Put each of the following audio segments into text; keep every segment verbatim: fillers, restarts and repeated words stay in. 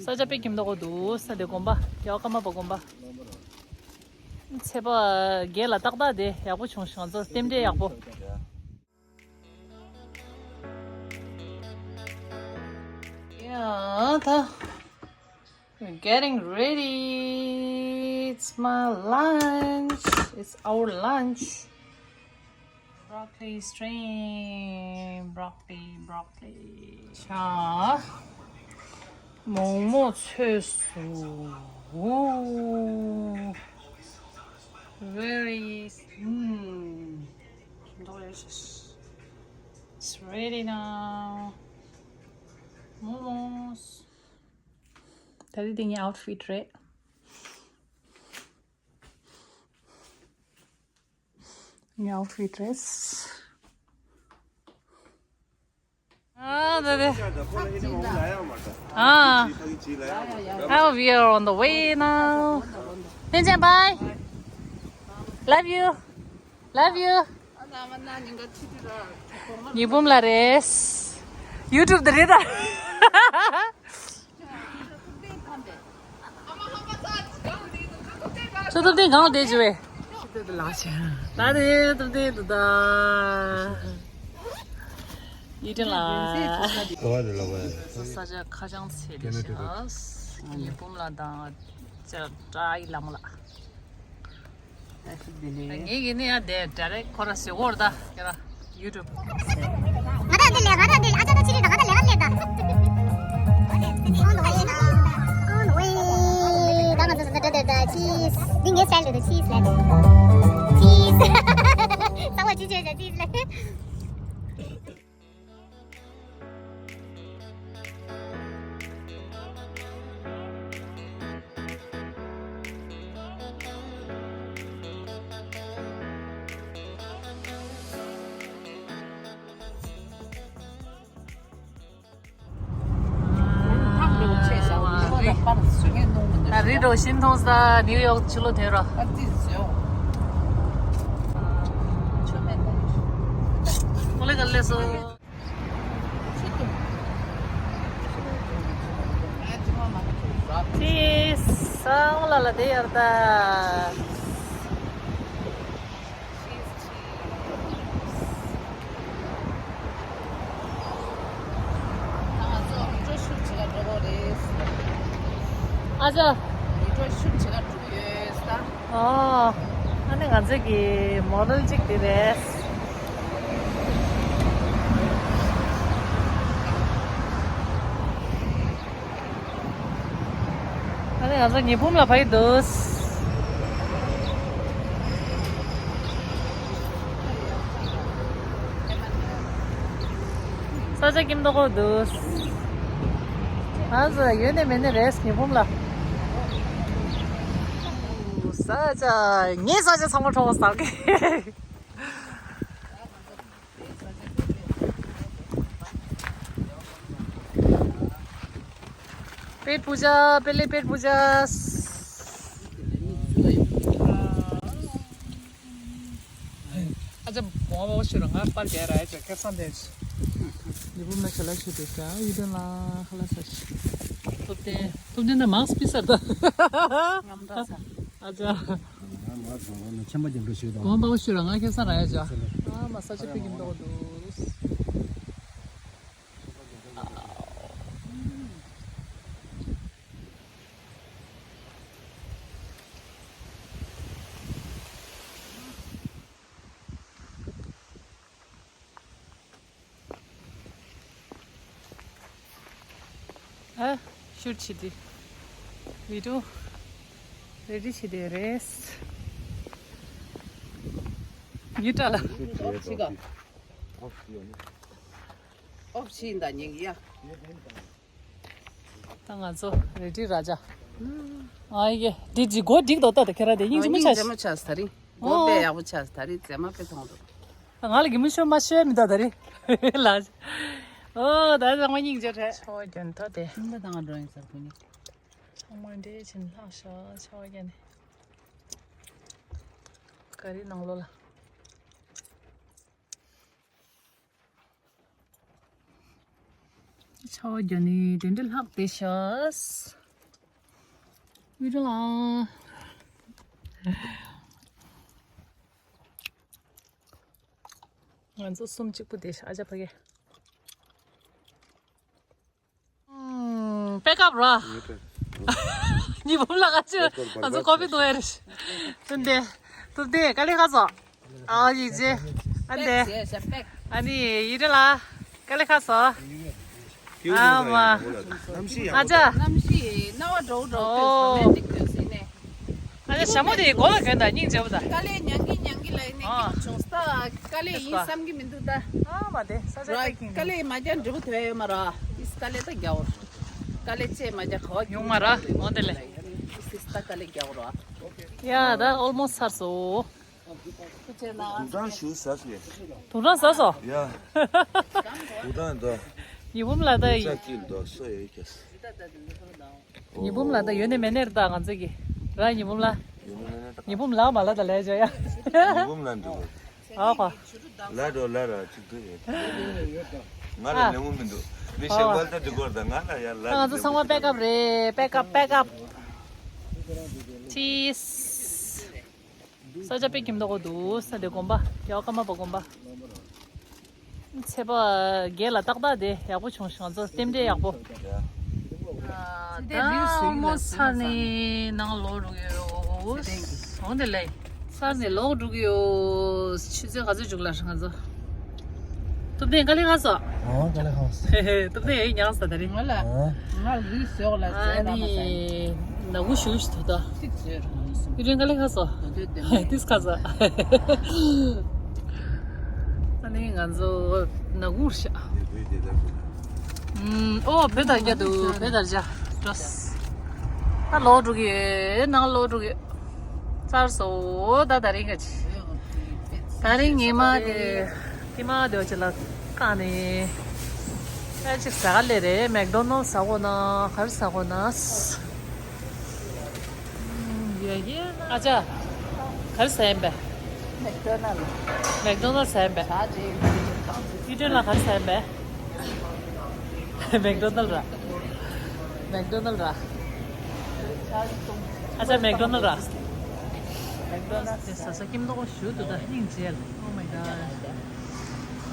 ས་ཆ་དཔེ་ཁྱིམ་ཐོག་འདུག་ས་དེ་དགོན་པ་རྒྱལ་བ་ཀརྨ་པ་དགོན་པ། ཚེས་པ་བརྒྱད་ལ་ཏག་ཏག་དེ་ཡག་པོ་བྱུང་། ང་ཚོ་རྟེན་འབྲེལ་ཡག་པོ། Yeah, ད། We're getting ready. It's my lunch. It's our lunch. Broccoli steam. Broccoli, broccoli. 자, moo moo tsui su. Very, mm, delicious. It's ready now. Momos. ད་རེས་འདི་ངའི་outfit་རེད། ངའི་outfit་རེད། ཨ་ད་དེ། ཨ། Now we are on the way now. ལྷན་ཅན། Bye. Love you. Love you. ཉི་འབུམ་ལགས་རེད། YouTube་དེ་རེད་ད། ཁྱོད་སྟབས་བདེ་གང་ལ་བསྡད་བྱུང་བས། ད་དེ་སྟབས་བདེ་འདུག་ད། ཡིད་བརྟན་ལགས། ས་ཆ་ཁ་བྱང་ཚེ་རིང་ཤག་ཉི་འབུམ་ལགས་དང་ཅ་ཀྲ་ཡི་ལམ་ལགས། ངས་ཡིན་ནི་ཡ་དེ་direct་ཁོ་ར་ཟེར་གོ་ར་ད་ཁྱེད་ར་YouTube། ང་ད་དེ་ལས་ང་ད་དེ་ཨ་ཅག་ད་ཕྱི་རིགས་ད་ང་ད་ལས་ང་ལས་ད། On the way now. On the way. ད་ང་ཚོ་ད་ད་ད་ད་cheese། འདི་ངའི་style་རེད་ད། Cheese་ལབ། Cheese། གཙང་མ་ཅི་བྱས་བྱས་cheese་ལབ། ད་རི་རོ་ཤིན་ཐོང་ས་ནིའུ་ཡོག་ཕྱི་ལོགས་ཐོན་རོགས། ཨོ་ལེ་ག་ལེ་སོ། ཅི་ས་ལ་ལ་དེ་ཡར་ད། ཨ་ཅག་ཨོ། ཨ་ནི་ང་ཚོ་གི་མོ་ཌེལ་གཅིག་དེ་རེད། ཨ་ནི་ང་ཚོ་ཉི་འབུམ་ལ་ཕེབས་འདུག་ས་ཆ་ཁྱིམ་ཐོག་འདུག་ང་ཚོ་ཡོད་ནི་མེད་ནི་རེད་ཉི་འབུམ་ལ། ས་ཆ་ངའི་ས་ཆ་ཚང་མ་འཕྲོག་པ་ཟ་གི། पेट पूजा, पहले पेट पूजा। अच्छा, बहुत बहुत शुक्र, ང་པར་རྒྱག་ར་ཡ་ཅག་ཁེ་སང་དེ་ཉི་འབུམ་ལ་ཞལ་ལག་ཞུ་དེ་ཀ་ཡིད་དོན་ལ་ཁ་ལག་ས་ཞིག་ཐུབ་བསྟན། ཐུབ་བསྟན་ན་མང་སྤི་སར་ད། ཨ་ཅག་ང་མ་ཚོང་ནི་ཆམ་པ་རྒྱབ་འགྲོ་ཞུས་དང་། གོང་པའོ་ཞུ་ར་ང་ཁེ་སང་ར་ཡ་ཅག་ཨ་མ་ས་ཆ་ཕི་གིན་ཏོག་འདུག་ཨ། ཤུར་ཆི་དི། བི་ཌིའོ་རེ་ཌི་ཆི་དི་རེད། ཡི་ཏྲ་ལ། ཨོབ་ཆི་ག་ཨོབ་ཆི་ཡིན་ད་ཉིན་གི་ཡ། ད་ང་ཚོ་རེ་ཌི་ར་ཅག་ཨ་ཡེ་འདི་ཇི་གོ་འགྲིག་དོ་ད་དེ་ཁྱེད་ར་དེ་སྙིང་རྗེ་མོ་ཆགས། མོ་ཆགས་ད་རིང་གོ་དཔེ་ཡག་པོ་ཆགས་ད་རིང་མཛེས་མ་དཔེ་མཐོང་འདུག་ང་ལ་གི་མི་ཤོད་མ་ཤོད་མི་ད་ད་རིང་ལ། ཨོ་ད་ཚང་མ་སྙིང་རྗེ་རེད། ཆོ་རྒྱན་ཐོ་དེ་མི་ད་ང་འགྲོ་ཡིན་ཟེར་གོ་ནི། ཚང་མ་འདྲེ་ཆེན་ལྷག་ཤག་ཆོ་རྒྱན་ནི། ག་རི་ནང་ལོགས་ལ། ཆར་པ་བརྒྱབ་ནས་དེ་འདྲ་ལྷག་བསྡད་ཤག་ཡུ་ར་ལ། ང་ཚོ་གསུམ་གཅིག་པུ་བསྡད་ཤག་ཨ་ཅག་ཕ་གི། ཨུམ། པེ་ཀབ་ར། ཉི་བུམ་ལ་ག་ཅི། ང་ཚོ་ཀོ་པི་འདུག་ཨེ་རེད། ཏུ་འདེ། ཏུ་འདེ་དཀའ་ལས་ཁག་སོང་། ཨ་ཡིག་ཅེ། ཨ་འདེ། ཨ་ནི་ཡི་རེད་ལ། དཀའ་ལས་ཁག་སོང་། ཨ་མ། ཨ་ཅག་གནམ་གཤིས་སྣང་བ་འགྲོ་འགྲོ་ཨོ། ཏོག་ཙམ་རོ་མན་ཊིག་ཏོག་ཙམ་ཡིན་ནས། ཨ་ཅག་ཞྭ་མོ་དེ་མགོ་ལ་གྱོན་དང་སྙིང་རྗེ་པོ་དང་། དཀའ་ལས་མྱངས་ཀྱི་མྱངས་ཀྱི་ལ་ཡིན་ནས་ཨ། སྐྱིད་པོ་བྱུང་ས། དཀའ་ལས་ཡིན་བསམ་གྱི་མི་འདུག་ད། ཨ་མ་དེ་ས་ཆ་ར་ཏེ་ཀིང་དཀའ་ལས་མ་རྒྱག་འབྲས་བུ་ཐོན་ཡོད་མ་ར། ཨིས་དཀའ་ལས་ད་རྒྱག་འོ། དཀའ་ལས་ཅེས་མ་རྒྱག་ག་བ་ཉུང་མ་ར་འོ་དེ་ལས། ཨིས་ད་དཀའ་ལས་རྒྱག་འོ་ར། ཡ་ད་ཨོལ་མོ་སི་ཚར་སོང་། དུག་སྦྲང་ཞུ་ཟ་སོང་། དུག་སྦྲང་ཟ་སོང་། ཡ། དུག་སྦྲང་ད། ཉི་བུམ་ལ་ད་ཡིན། ལྕགས་ཀྱི་མདོག་སོ་ཡོད་ཀྱི། ཉི་བུམ་ལ་ད་ཡོད་ནི་མེད་ནི་རེད་ད་ང་ཚོ་གི། ར་ཉི་བུམ་ལ། ཉི་བུམ་ལ་མ་ལ་ད་ལས་བྱོས་ཡ། ཉི་བུམ་ལ་འགྲོ། ཨ་ཧོ། ལ་འགྲོ་ལ་ར་ཅིག་འདུག་ཡོད། ང་ལ་ལེ་མོ་མི་འདུག་མི་ཤེས་པ་ད་འགྲིག་གོ་ད་ང་ལ་ཡ་ལ། ང་ཚོ་ཚང་མ་པེ་ཀབ་རེད། པེ་ཀབ་པེ་ཀབ། ཅིས། ས་ཆ་དཔེ་ཁྱིམ་ཐོག་གོ་འདུག་ས་དེ་དགོན་པ་རྒྱལ་བ་ཀརྨ་པ་དགོན་པ། ཚེས་པ་བརྒྱད་ལ་ཏག་ཏག་དེ་ཡག་པོ་བྱུང་ཞིང་ང་ཚོ་རྟེན་འབྲེལ་ཡག་པོ། ད་མོ་ཚར་ནས་ནང་ལོག་འགྲོ་གི་ཡོད། འོང་དེ་ལས་ཚར་ནས་ལོག་འགྲོ་གི་ཡོད། ཆུ་ཚོད་ག་ཚོད་འཇུག་ལ་ང་ཚོ། ཐུབ་བསྟན་དཀའ་ལས་ཁག་སོང་། ཨོ་དཀའ་ལས་ཁག་སོང་། ཐུབ་བསྟན་ཡིན་ཉག་ས་ད་རེད། ང་ལ་ང་རི་ཟོག་ལ་ཨ་ཟས་ར་མ་ནི་ཟ་ཡིན། ནག་པོ་ཞུ་ཞུ་ཐུབ་ད། ཏིག་ཟོས་ར་མ་ནི་སུ། ཡུ་རེན་དཀའ་ལས་ཁག་སོང་། ཏིག་ཁག་སོང་། ཨ་ནི་ང་ཚོ་ནག་པོ་ཤ། ཨོ་བོད་དར་རྒྱ་འདུག་བོད་དར་རྒྱ་འགྲོ། ད་ལོག་འགྲོ་གི་ཡོད། ནང་ལོག་འགྲོ་གི་ཡོད། ཚར་སོང་ད་ད་རིང་ག་ཅི། ད་རིང་ཉི་མ་དེ་ཉི་མ་དེ་ཅི་ལ་བཀག་ནས་ཨ་ཅིག་ཟ་ག་ལེ་རེད། མེག་ཌོ་ནལ་ཟ་གོ་ན་ག་རེ་ཟ་གོ་ན། ཨ་ཅག་ག་རེ་ཟ་ཡིན་པས། མེག་ཌོ་ནལ། མེག་ཌོ་ནལ་ཟ་ཡིན་པས། ད་ཅིག་ཡུ་ཏྲེན་ལ་ག་རེ་ཟ་ཡིན་པས། མེག་ཌོ་ནལ་ར། མེག་ཌོ་ནལ་ར། ཨ་ཅག་མེག་ཌོ་ནལ་ར། མེག་ཌོ་ནལ་དེ་ཟ་ས་ཁྱིམ་ཐོག་ཞུ་འདུག་ད་སྙིང་རྗེ་ལ། Oh my god.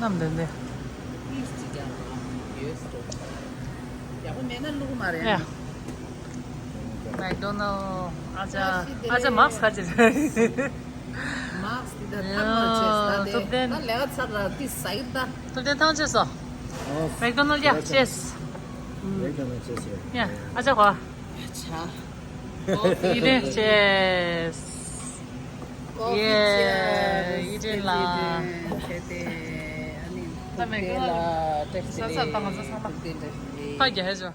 ནམ་དེ་འདི། ཡག་པོ་མེད་ན་བླུག་མ་རེད། ཡ། མེག་ཌོ་ནལ། ཨ་ཅག་ཨ་ཅག་མཱག་སི་ག་ཅི་རེད། མཱག་སི་འདི་ད་ཐང་ཆད་ད་དེ་ཐུབ་བསྟན། ད་ལས་ཀ་ཚར་ལ་དེ་ཟ་གི་ད། ཐུབ་བསྟན་ཐང་ཆད་སོང་། མེག་ཌོ་ནལ་ཡ་ཅེས། མེག་ཌོ་ནལ་ཅེས་རེད། ཡ་ཨ་ཅག་གོ། ཡི་ཏྲེན་ཅེས། ཡེ་ཡི་ཏྲེན་ལ། ད་མེག་ཌོ་ནལ་ཟ་ས་ད་ང་ཚོ་ཚང་མ་ཕ་རྒྱ་ཧེ་ཅོ།